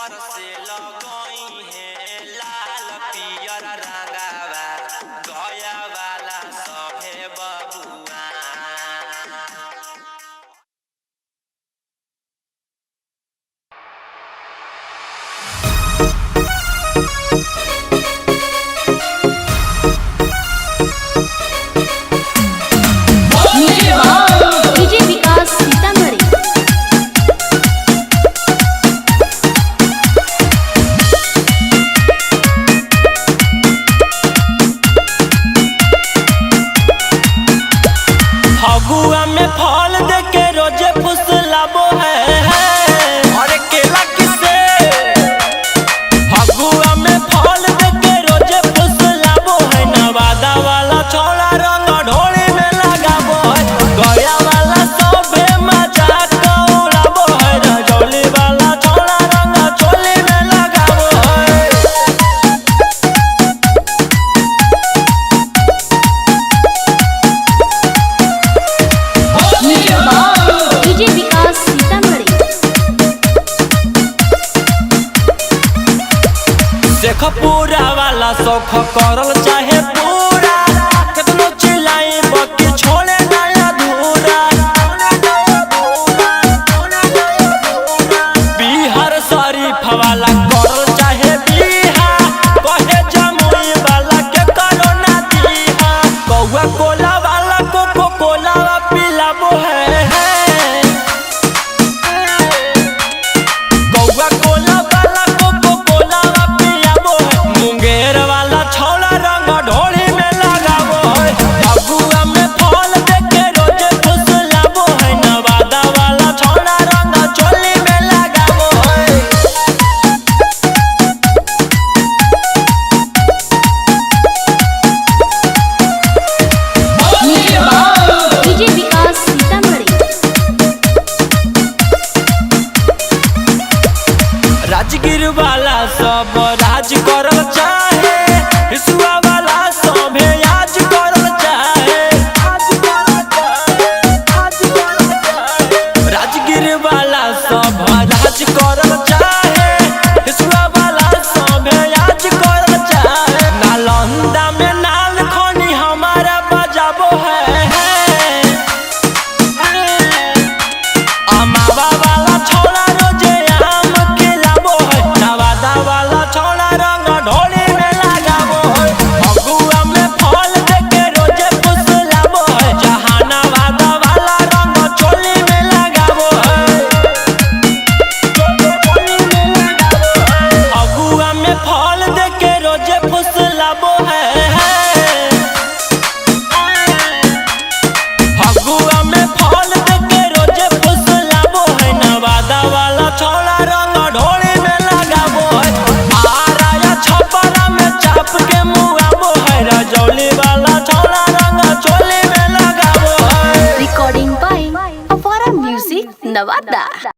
ऊपर से लगई है लाल पियर रंगावा गया वाला सभे बबुआ। डीजे विकास सीतामढ़ी। फगुआ में फल दे के रोजे फुसलाबो है, अरे केला किसे। फगुआ में फल दे के रोजे फुसलाबो है, नवादा वाला छोड़ा रंग ढोली में लगाबो है, गया वाला सबे मजाक उड़ाबो है, रजौली वाला छोड़ा रंग चोली में लगाबो है। डीजे विकास सीतामढ़ी। शेखपुरा वाला शौख करल चाहे पूरा, केतनो चिल्लाई बकी छोड़े ना अधूरा। बिहार शरीफ वाला करल चाहे बिहा, कहे जमुई वाला के करो ना दीहा। कौआ कोला वाला कोको कोला पिलाबो है, कौआ कोला वाला कोको कोला पियाबो है, मुंगेर वाला छौड़ा रंग ढोली में लगाबो है, फगुआ में फल दे के रोजे फुसलाबो है, नवादा वाला छौड़ा रंग चोली में लगाबो है। डीजे विकास सीतामढ़ी। राजगीर वाला सब राज करल चाहे, हिसुआ वाला सभे आज करल चाहे। राजगीर वाला सब राज करल चाहे, हिसुआ वाला सभे आज करल चाहे। नालंदा में नाल खनी हमारा बजाबो है, अमावा वाला छोड़ा रोजे आम खिलाबो है, नवादा वाला छोड़ा रंग ढोली में लगाबो है, फगुआ में फल दे के रोजे फुसलाबो है, जहानाबाद वाला रंग चोली में लगाबो है। फगुआ में फल दे के रोजे फुसलाबो है, फगुआ में फल दे के रोजे फुसलाबो है, नवादा वाला छोड़ा रंग ढोली में लगाबो है, आराया छपरा में चाप के मुआबो है, रजौली वाला छोड़ा रंग चोली में लगाबो है। Recording by Awara music Nawada.